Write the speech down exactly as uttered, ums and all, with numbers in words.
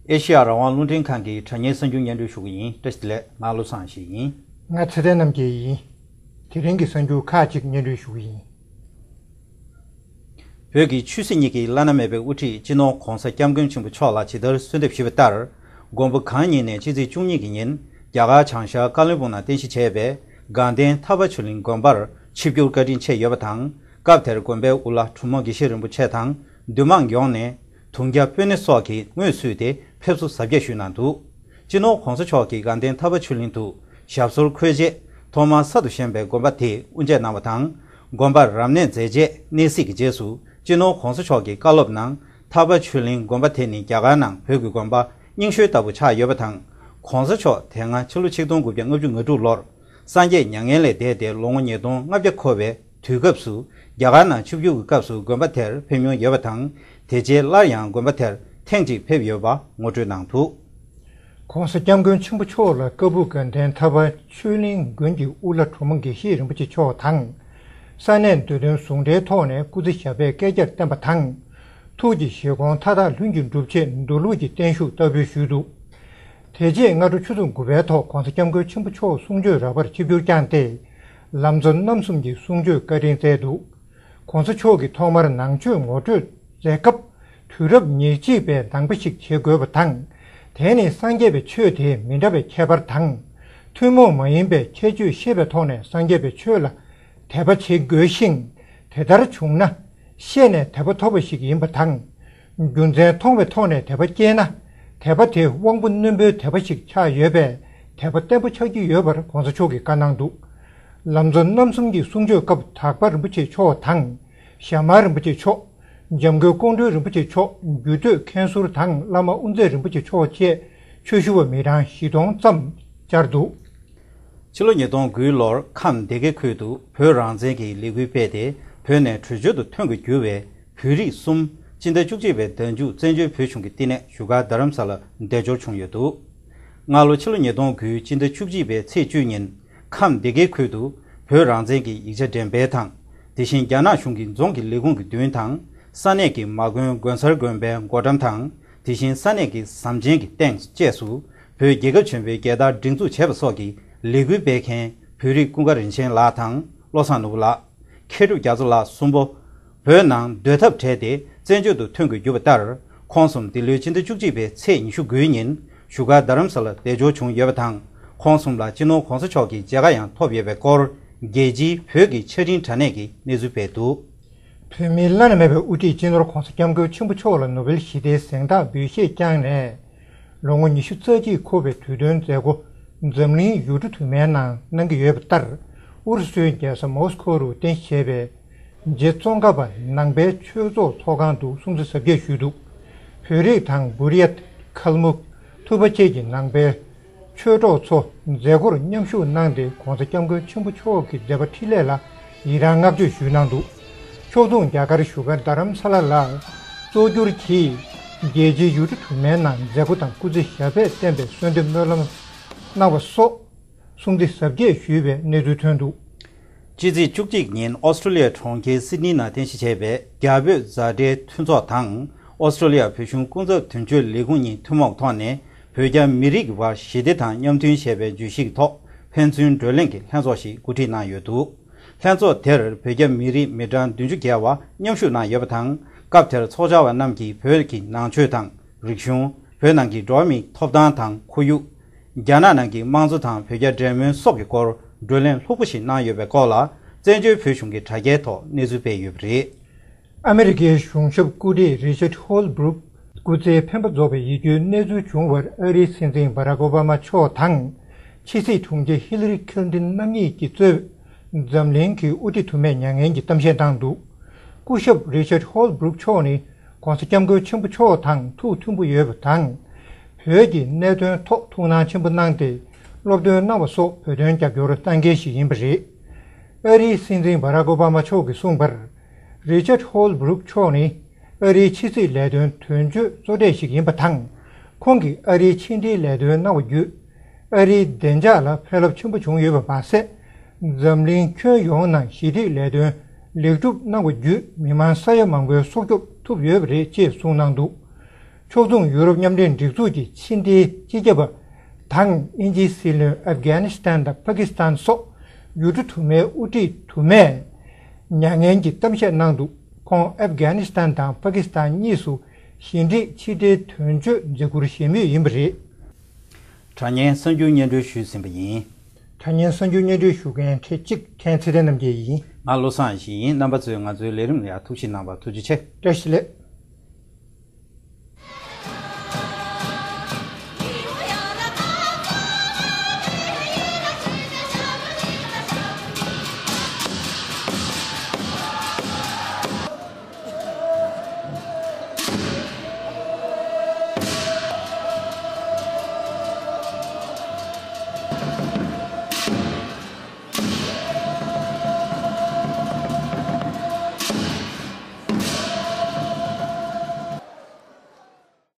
ཨེ་ཤེ་ཡ་རང་དབང་རླུང་འཕྲིན་ཁང་གི་དྲ་བརྙན་གསར་འགྱུར་སྙན་སྒྲོན་ཞུ་གི་ཡིན། བཀྲ་ཤིས་བདེ་ལེགས། ང་བློ་བཟང་ཡེ་ཤེས་ཡིན། ང་ཚེ་བརྟན་རྣམ་རྒྱལ་ཡིན། དེ་རིང་གི་གསར་འགྱུར་ཁག་ཅིག་སྙན་སྒྲོན་ཞུ་གི་ཡིན། བོད་ཀྱི་ཆོས་སྲིད་གཉིས་ཀྱི་བླ་ན་མེད་པའི་དབུ་ཁྲིད་སྤྱི་ནོར་༧གོང་ས་༧སྐྱབས་མགོན་ཆེན་པོ་མཆོག་ལ་ཇི་ལྟར་གསོལ་འདེབས་ཞུས་པ་ལྟར། མགོན་པོ་གང་ཉིད་ནས་ཕྱི་ཚེས་བཅུ་གཉིས་ཀྱི་ཉིན་རྒྱ་གར་བྱང་ཤར་ཀ་ལོན་སྦུག་ནང་རྟེན་གཞི་བྱས་པའི་དགའ་ལྡན་ཐར་པ་ཆོས་གླིང་དགོན་པར་ཆིབས་བསྒྱུར་བཀའ་དྲིན་ཆེ་ཡོད་པ་དང་། སྐབས་དེར་དགོན་པའི་དབུ་བླ་གྲུབ་མོ་དགེ་བཤེས་རིན་པོ་ཆེ་དང་འདུས་མང་ཡོངས་ནས་དུང་རྒྱ་སྤོས་སྣེ་སོགས་ཀྱིས་ངོས་བསུས་ཏེ་ཕེབས་བསུ་གཟབ་རྒྱས་ཞུས་གནང་འདུག་སྤྱི་ནོར་༧གོང་ས་མཆོག་གིས་དགའ་ལྡན་ཐར་པ་ཆོས་གླིང་དུ་ཞབས་སོར་འཁོད་རྗེས། ཐོག་མར་གསར་དུ་བཞེངས་པའི་དགོན་པ་དེ་དབུ་འབྱེད་གནང་བ་དང་། དགོན་པར་རབ་གནས་མཛད་རྗེས་གནས་གཟིགས་ཀྱི་རྗེས་སུ། སྤྱི་ནོར་༧གོང་ས་མཆོག་གི་བཀའ་སློབ་ནང་། ཐར་པ་ཆོས་གླིང་དགོན་པ་དེ་ནི་རྒྱ་གར་ནང་བོད་ཀྱི་དགོན་པ་རྙིང་ཤོས་ལྟ་བུ་ཆགས་ཡོད་པ་དང་། ༧གོང་ས་མཆོག་དེ་སྔ་ཕྱི་ལོ་ཆིག་སྟོང་དགུ་བརྒྱ་ལྔ་བཅུ་ང་དྲུག་ལོར་སངས་རྒྱས་མྱ་ངན་ལས་འདས་ཏེ་ལོ་ངོ་ཉིས་སྟོང་ལྔ་བརྒྱ་འཁོར་བའི་དུས་སྐབས་སུ། རྒྱ་གར་ནང་ཆིབས་བསྒྱུར་གྱི་སྐབས་སུ་དགོན་པ་དེར་ཕེབས་མྱོང་ཡོད་པ་དང་། དེ་རྗེས་སླར་ཡང་དགོན་པ་དེར་ཐེངས་གཅིག་ཕེབས་ཡོད་པ་ངོ་སྤྲོད་གནང་འདུག ༧གོང་ས་༧སྐྱབས་མགོན་ཆེན་པོ་མཆོག་ལ་བཀའ་སྦུག་དགའ་ལྡན་ཐར་པ་ཆོས་གླིང་དགོན་གྱི་དབུ་བླ་གྲུབ་མོ་དགེ་བཤེས་རིན་པོ་ཆེ་མཆོག་དང་། ས་གནས་བདུད་དོན་ཟུང་འབྲེལ་ཐོག་ནས་སྐུ་ཚེ་ཞབས་པད་བསྐལ་བརྒྱར་བརྟན་པ་དང་། ཐུགས་ཀྱི་བཞེད་དགོངས་མཐའ་དག་ལྷུན་གྱིས་འགྲུབ་ཆེད་མདོ་ལུགས་ཀྱི་བརྟན་བཞུགས་བསྟར་འབུལ་ཞུས་འདུག་དེ་རྗེས་སྔ་དྲོ་ཆུ་ཚོད་དགུ་པའི་ཐོག་༧གོང་ས་༧སྐྱབས་མགོན་ཆེན་པོ་མཆོག་གསུང་ཆོས་ར་བར་ཆིབས་བསྒྱུར་བསྐྱངས་ཏེ། ལམ་གཙོ་རྣམ་གསུམ་གྱི་གསུང་ཆོས་བཀའ་དྲིན་སྩལ་འདུག ༧གོང་ས་མཆོག་གིས་ཐོག་མར་ནང་ཆོས་ངོ་སྤྲོད་མཛད་སྐབས། དུས་རབས་ཉེར་གཅིག་པའི་ནང་པ་ཞིག་བྱེད་དགོས་པ་དང་། དེ་ནི་སངས་རྒྱས་པའི་ཆོས་དེའི་མི་འདྲ་བའི་ཁྱད་པར་དང་། ཐུན་མོང་མ་ཡིན་པའི་ཁྱད་ཆོས་ཤེས་པའི་ཐོག་ནས་སངས་རྒྱས་པའི་ཆོས་ལ་དད་པ་བྱེད་དགོས་ཤིང་། དེ་ལྟར་བྱུང་ན་ཤེས་ནས་དད་པ་ཐོབ་པ་ཞིག་ཡིན་པ་དང་། རྒྱུ་མཚན་མཐོང་བའི་ཐོག་ནས་དད་པ་སྐྱེས་ན། དད་པ་དེ་དབང་པོ་རྣོན་པོའི་དད་པ་ཞིག་ཆགས་ཡོད་པས། དད་པ་བརྟན་པོ་ཆགས་ཀྱི་ཡོད་པར་༧གོང་ས་མཆོག་གིས་བཀའ་གནང་འདུག་ལམ་གཙོ་རྣམ་གསུམ་གྱི་གསུང་ཆོས་སྐབས་དག་པ་རིན་པོ་ཆེ་མཆོག་དང་། ཞྭ་དམར་རིན་པོ་ཆེ་མཆོག་འཇམ་མགོན་ཀོང་སྤྲུལ་རིན་པོ་ཆེ་མཆོག་རྒྱུད་སྟོད་མཁན་ཟུར་དང་བླ་མ་དབུ་མཛད་རིན་པོ་ཆེ་མཆོག་བཅས་ཆོས་ཞུ་བ་མི་གྲངས་བཞི་སྟོང་ཙམ་བཅར་འདུག་ཕྱི་ལོ་ཉིས་སྟོང་དགུ་ལོར་ཁམས་སྡེ་དགེ་ཁུལ་དུ་བོད་རང་བཙན་གྱི་ལས་འགུལ་སྤེལ་ཏེ། བོད་ནས་བྲོས་བྱོལ་དུ་ཐོན་དགོས་གྱུར་བའི་བོད་རིགས་གསུམ། སྤྱི་ཟླ་བཅུ་གཅིག་པའི་ཟླ་མཇུག་བཙན་བྱོལ་བོད་གཞུང་གི་བསྟི་གནས་བཞུགས་སྒར་རྡ་རམ་ས་ལར་བདེ་འབྱོར་བྱུང་ཡོད་འདུག་སྔ་ལོ་ཕྱི་ལོ་ཉིས་སྟོང་དགུ་སྤྱི་ཟླ་བཅུ་གཅིག་པའི་ཚེས་བཅུ་ཉིན། ཁམས་སྡེ་དགེ་ཁུལ་དུ་བོད་རང་བཙན་གྱི་ཡིག་ཆ་འགྲེམས་སྤེལ་དང་། དེ་བཞིན་རྒྱ་ནག་གཞུང་གི་རྫོང་གི་ལས་ཁུངས་ཀྱི་མདུན་དང་། ས་གནས་ཀྱི་མ་དགོན་དགོན་གསར་དགོན་པའི་སྒོ་འགྲམ་དང་། དེ་བཞིན་ས་གནས་ཀྱི་ཟམ་ཆེན་གྱི་སྟེང་བཅས་སུ། བོད་རྒྱལ་ཁབ་ཆེན་པོའི་རྒྱལ་དར་སྒྲེང་འཛུགས་བྱས་པ་སོགས་ཀྱི་ལས་འགུལ་སྤེལ་མཁན་བོད་རིགས་ཀུན་དགའ་རིན་ཆེན་ལགས་དང་བློ་བཟང་ནོར་བུ་ལགས། མཁས་གྲུབ་རྒྱ་མཚོ་ལགས་གསུམ་པོ། བོད་ནང་སྡོད་ཐབས་བྲལ་ཏེ་བཙན་བྱོལ་དུ་ཐོན་དགོས་གྱུར་པ་ལྟར། ཁོང་གསུམ་འདི་ལོའི་སྤྱི་ཟླ་བཅུ་གཅིག་པའི་ཚེས་ཉི་ཤུ་དགུའི་ཉིན་བཞུགས་སྒར་རྡ་རམ་ས་ལར་བདེ་འབྱོར་བྱུང་ཡོད་པ་དང་། ཁོང་གསུམ་ལ་སྤྱི་ནོར་༧གོང་ས་མཆོག་གི་མཇལ་ཁ་ཡང་ཐོབ་ཡོད་པའི་སྐོར། རྒྱལ་སྤྱིའི་བོད་ཀྱི་ཆ་འཕྲིན་དྲ་གནས་ཀྱིས་གནས་ཚུལ་སྤེལ་འདུག་བོད་མིའི་བླ་ན་མེད་པའི་དབུ་ཁྲིད་སྤྱི་ནོར་༧གོང་ས་༧སྐྱབས་མགོན་ཆེན་པོ་མཆོག་ལ་ནོ་བེལ་ཞི་བདེའི་གཟེངས་རྟགས་འབུལ་བཞེས་བསྐྱངས་ནས། ལོ་ངོ་ཉི་ཤུ་རྩ་གཅིག་འཁོར་བའི་དུས་སྟོན་མཛད་སྒོ་འཛམ་གླིང་ཡུལ་གྲུ་དུ་མའི་ནང་གནང་གི་ཡོད་པ་ལྟར། ཨུ་རུ་སུའི་རྒྱལ་ས་མོ་སི་ཁོ་རུ་རྟེན་གཞི་བྱས་པའི་རྗེ་ཙོང་ཁ་པ་ནང་པའི་ཆོས་ཚོགས་ཚོགས་ཁང་དུ་སྲུང་བརྩི་གཟབ་རྒྱས་ཞུས་འདུག་བོད་རིགས་དང་བུ་རི་ཡ་ཐི། ཁལ་མུག་ཐུ་བ་བཅས་ཀྱི་ནང་པའི་ཆོས་གྲོགས་ཚོ་མཛད་སྒོར་མཉམ་ཞུགས་གནང་སྟེ། ༧གོང་ས་༧སྐྱབས་མགོན་ཆེན་པོ་མཆོག་གི་མཛད་པ་འཕྲིན་ལས་ལ་ཡི་རངས་བསྔགས་བརྗོད་ཞུས་གནང་འདུག་ཕྱོགས་མཚུངས་རྒྱ་གར་བཞུགས་སྒར་རྡ་རམ་ས་ལ་ལ་གཙོ་གྱུར་གྱིས་རྒྱལ་སྤྱིའི་ཡུལ་གྲུ་དུ་མའི་ནང་མཛད་སྒོ་དང་སྐུ་ཚེ་ཞབས་པད་བརྟན་པའི་གསོལ་འདེབས་སྨོན་ལམ་གནང་བ་སོགས་སྲུང་བརྩི་གཟབ་རྒྱས་ཞུས་པའི་གནས་ཚུལ་ཐོན་འདུག་སྤྱི་ཚེས་བཅུ་གཅིག་ཉིན་ཨོ་སི་ཀྲོ་ལི་ཡའི་གྲོང་ཁྱེར་སིད་ནི་ནང་རྟེན་གཞི་བྱས་པའི་རྒྱ་བོད་མཛའ་འབྲེལ་མཐུན་ཚོགས་དང་། ཨོ་སི་ཀྲོ་ལི་ཡ་བོད་གཞུང་ཀུན་རྫོབ་དོན་གཅོད་ལས་ཁུངས་གཉིས་ཐུན་མོང་ཐོག་ནས་བོད་རྒྱ་མི་རིགས་ཀྱི་བར་ཞི་བདེ་དང་མཉམ་མཐུན་ཞེས་པའི་བརྗོད་གཞི་གི་ཐོག་ཕན་ཚུན་བགྲོ་གླེང་གི་ལྷན་ཚོགས་ཤིག་གོ་སྒྲིག་གནང་ཡོད་འདུག་ལྷན་ཚོགས་དེར་བོད་རྒྱ་མི་རིགས་མི་གྲངས་བདུན་ཅུ་བརྒལ་བ་མཉམ་ཞུགས་གནང་ཡོད་པ་དང་། སྐབས་དེར་ཚོགས་བཅར་བ་རྣམས་ཀྱིས་བོད་ཀྱི་ནང་ཆོས་དང་། རིག་གཞུང་། བོད་ནང་གི་འགྲོ་བ་མིའི་ཐོབ་ཐང་དང་ཁོར་ཡུག་རྒྱ་ནག་ནང་གི་དམངས་གཙོ་དང་བོད་རྒྱ་འབྲེལ་མོལ་སོགས་ཀྱི་སྐོར་བགྲོ་གླེང་ལྷུག་པོ་ཞིག་གནང་ཡོད་པའི་སྐོར་ལ། བཙན་བྱོལ་བོད་གཞུང་གི་དྲ་རྒྱའི་ཐོག་གནས་ཚུལ་སྤེལ་ཡོད་པ་རེད། ཨ་མེ་རི་ཁའི་གཞུང་ཞབས་སྐུ་བགྲེས་རི་ཅར་ཧོལ་སྦུག་སྐུ་ཚེའི་འཕེན་པ་རྫོགས་པའི་ཡིད་སྐྱོའི་གནས་ཚུལ་བྱུང་བར། ཨ་རིའི་སྲིད་འཛིན་བྷ་རག་ཨོ་བྷ་མ་མཆོག་དང་། ཕྱི་སྲིད་དྲུང་ཆེ་ཧི་ལ་རི་ཁིལ་ཏིན་རྣམ་གཉིས་ཀྱིས་གཙོས་འཛམ་གླིང་གི་དབུ་ཁྲིད་དུ་མས་མྱ་ངན་གྱི་གཏམ་བཤད་གནང་འདུག་སྐུ་ཞབས་རི་ཅར་ཧོལ་སྦུག་མཆོག་ནི། ༸གོང་ས་༸སྐྱབས་མགོན་ཆེན་པོ་མཆོག་དང་ཐུགས་མཐུན་པོ་ཡོད་པ་དང་། བོད་ཀྱི་གནད་དོན་ཐོག་ཐུགས་སྣང་ཆེན་པོ་གནང་སྟེ། སློབ་སྟོན་གནང་བ་སོགས་བོད་དོན་རྒྱབ་སྐྱོར་གནང་མཁན་ཞིག་ཡིན་པ་རེད། ཨ་རིའི་སྲིད་འཛིན་བྷ་རག་ཨོ་བྷ་མ་མཆོག་གིས་གསུངས་པར། རི་ཅར་ཧོལ་སྦུག་མཆོག་ནི། ཨ་རིའི་ཕྱི་སྲིད་ལས་དོན་དོན་གཅོད་གཙོ་གྲས་ཤིག་ཡིན་པ་དང་། ཁོང་གིས་ཨ་རིའི་ཕྱི་འབྲེལ་ལས་དོན་གནང་བ་བརྒྱུད། ཨ་རིའི་བདེ་འཇགས་ལ་ཕན་རླབས་ཆེན་པོ་བྱུང་ཡོད་པ་མ་ཟད། འཛམ་གླིང་ཁྱོན་ཡོངས་ནང་ཞི་བདེའི་ལས་དོན་ལེགས་གྲུབ་གནང་བ་བརྒྱུད། མི་མང་ས་ཡ་མང་པོའི་སྲོག་སྐྱོབ་ཐུབ་ཡོད་པ་རེད་ཅེས་གསུངས་གནང་འདུག་ཕྱོགས་མཚུངས་ཡུ་རོབ་མཉམ་འབྲེལ་སྒྲིག་འཛུགས་ཀྱི་ཕྱི་འབྲེལ་སྤྱི་ཁྱབ་པ་དང་དབྱིན་ཇིའི་སྲིད་བློན་ཨབ་གྷ་ནི་སི་ཐན་དང་པ་ཀི་སི་ཐན་སོགས་ཡུལ་གྲུ་དུ་མའི་དབུ་ཁྲིད་དུ་མས་མྱ་ངན་གྱི་གཏམ་བཤད་གནང་འདུག་ཁོང་ཨབ་གྷ་ནི་སི་ཐན་དང་པ་ཀི་སི་ཐན་གཉིས་སུ་ཞི་འགྲིག་ཕྱི་འབྲེལ་དོན་གཅོད་མཛད་ཁུར་བཞེས་མུས་ཡིན་པ་རེད། དྲ་བརྙན་གསར་འགྱུར་སྙན་སྒྲོན་ཞུས་ཟིན་པ་ཡིན། དྲ་བརྙན་གསར་འགྱུར་སྙན་སྒྲོན་ཞུ་མཁན་ཁྲི་གཅིག་མཁན་ཚེ་བརྟན་རྣམ་རྒྱལ་ཡིན། ང་བློ་བཟང་ཡེ་ཤེས་ཡིན། རྣམ་པ་ཚོས་ང་ཚོའི་ལས་རིམ་ལ་ཡང་ཐུགས་ཞིབ་གནང་བར་ཐུགས་རྗེ་ཆེ། བཀྲ་ཤིས་བདེ་ལེགས།